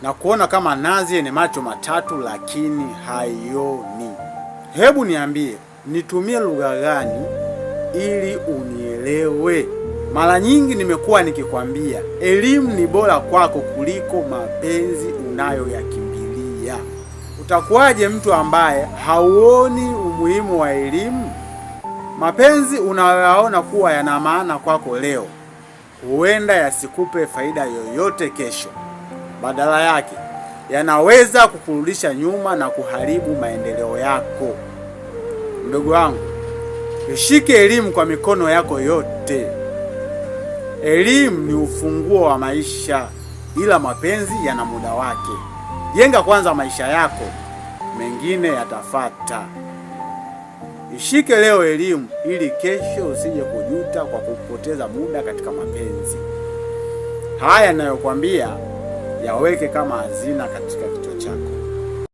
Na kuona kama nazi yenye macho matatu lakini haioni. Hebu niambie, nitumie lugha gani ili unielewe? Mara nyingi nimekuwa nikikwambia elimu ni bora kwako kuliko mapenzi unayoyakimbilia. Utakuwaje mtu ambaye hauoni umuhimu wa elimu? Mapenzi unayoyaona kuwa yana maana kwako leo huenda yasikupe faida yoyote kesho. Badala yake yanaweza kukurudisha nyuma na kuharibu maendeleo yako. Mdogo wangu, ishike elimu kwa mikono yako yote. Elimu ni ufunguo wa maisha, ila mapenzi yana muda wake. Jenga kwanza maisha yako, mengine yatafata. Ishike leo elimu ili kesho usije kujuta kwa kupoteza muda katika mapenzi. Haya ninayokuambia yaweke kama hazina katika kichwa chako.